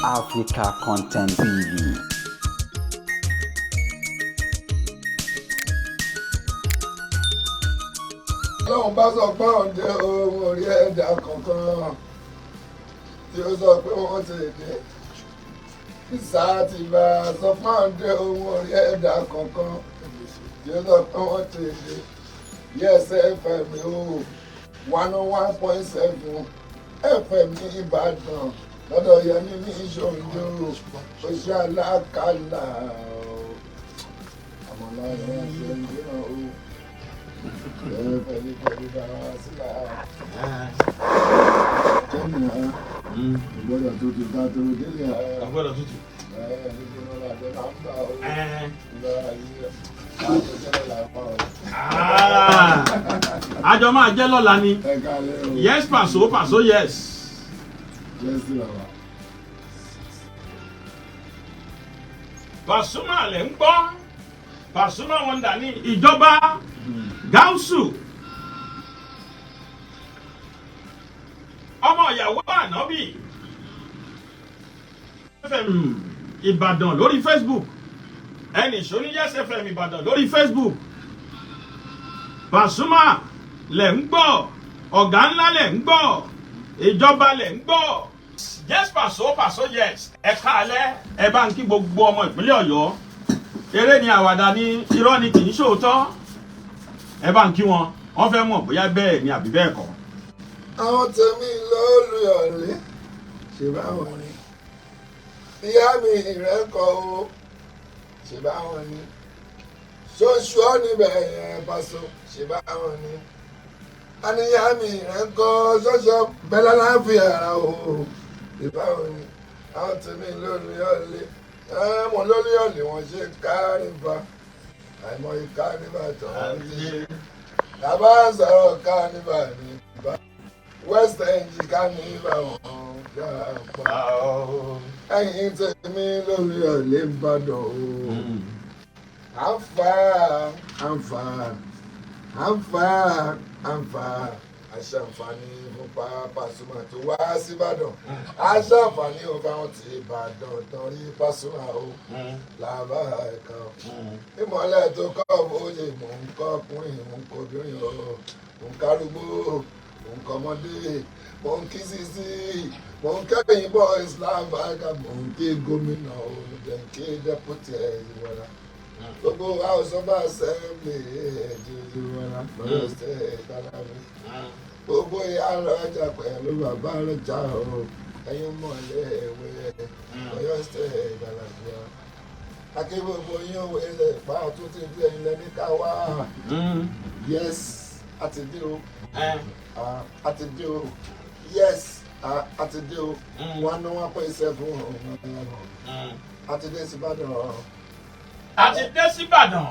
Africa Content TV. Ọlọ́run bá sọ pé òun dé, ohun orí ẹ̀dá kankan tí ó sọ pé wọ́n ti dé. Ìsá ti bá sọ pé òun dé, ohun orí ẹ̀dá kankan tí ó sọ pé wọ́n ti dé. Yes FM o, 101.7 FM ní Ìbàdàn, lọ́dọ̀ Yẹmí ní Ìṣòǹdó, oṣù alákàlà àmọ̀lá ẹ̀ ṣe ń gbé náà o pẹ̀lú bàbá sílá. Jẹ́nì ha, ìgbọ́dọ̀ tutù ká tó délé ha. Ọgbọ́dọ̀ tutù. Ẹ̀ níbi wọn làjọ náà ń gbà ó. Ìgbà yìí, láti jẹ́ làwọn o. Àjọ máa jẹ́ lọ́la ni. Ẹ kálẹ́ o. Yes Paso, Paso yes. Yes bàbá. Pasuma lẹ̀ ń gbọ́. Pasuma Wonder ní ìjọba Gáúsù. Ọmọ ìyàwó Ànábì. FM Ìbàdàn lórí Facebook. Ẹnì ìṣó ní Yes FM Ìbàdàn lórí Facebook. Pasuma lẹ̀ ń gbọ́. Ọ̀gá ńlá lẹ̀ ń gbọ́. Ìjọba lẹ̀ ń gbọ́. Yes Paso, Paso yes. Ẹ káalẹ́, ẹ bá ń kí gbogbo ọmọ ìpínlẹ̀ Ọ̀yọ́. Eré ni, àwàdà ni, irọ́ ni, kì í ṣòótọ́. Ẹ bá ń kí wọn, wọ́n fẹ́ mọ̀ bóyá bẹ́ẹ̀ ni àbí bẹ́ẹ̀ kọ́. Àwọn tèmi lólùyọ̀lé, ṣe báwọn ni. Ìyá mi ìrẹ́kọ̀ o, ṣe báwọn ni. Ṣoṣù ọ́ níbẹ̀ yẹn Paso, ṣe báwọn ni. Àníyá mi ìrẹ́kọ̀ ṣoṣo bẹ́lá láfi ara o, ṣe báwọn ni. Àwọn tèmi lólùyọ̀lé, ẹ mọ̀ lólùyọ̀lé wọ́n ṣe carnival, àìmọye carnival tó ń ti ṣe. Tàbá sọ̀rọ̀ carnival ní bá West End carnival wọn yára pa. Ẹ̀yin tèmi lórí ọ̀lẹ́ Ìbàdàn o. Àǹfà àǹfà àǹfà àǹfà aṣàǹfààní fún Pasuma tó wá síbàdàn, aṣàǹfààní ò fáwọn tí Ìbàdàn tán rí Pasuma o làbá ẹ̀ka ìmọ̀lẹ̀ tó kọ́ bóyè. Mò ń kọ́ ọkùnrin, mò ń kọ́ obìnrin o, mò ń kárúgbó, mò ń kọ́ ọmọdé, mò ń kí sisi, mò ń kẹ́yìn boys lábàákà, mò ń kí gómìnà o, mo jẹ́ ń kí deputy ẹ̀ ìwọ̀ra gbogbo House of Assembly ẹ̀ẹ́dìwọ̀ra lọ́yọ̀ State alámi, gbogbo ìyá lọ́jà pẹ̀lú bàbá lọ́jà o, ẹ̀yin mọ̀lẹ́ ẹ̀wẹ̀ Ọ̀yọ́ State àlàáfíà akí gbogbo yín òwe ilẹ̀ ìpá tó ti dé ilẹ̀ ní káwá. Yes, a ti dé o. A ti dé o. Yes, a ti dé o. 101.7, a ti dé síbàdàn. A ti dé síbàdàn.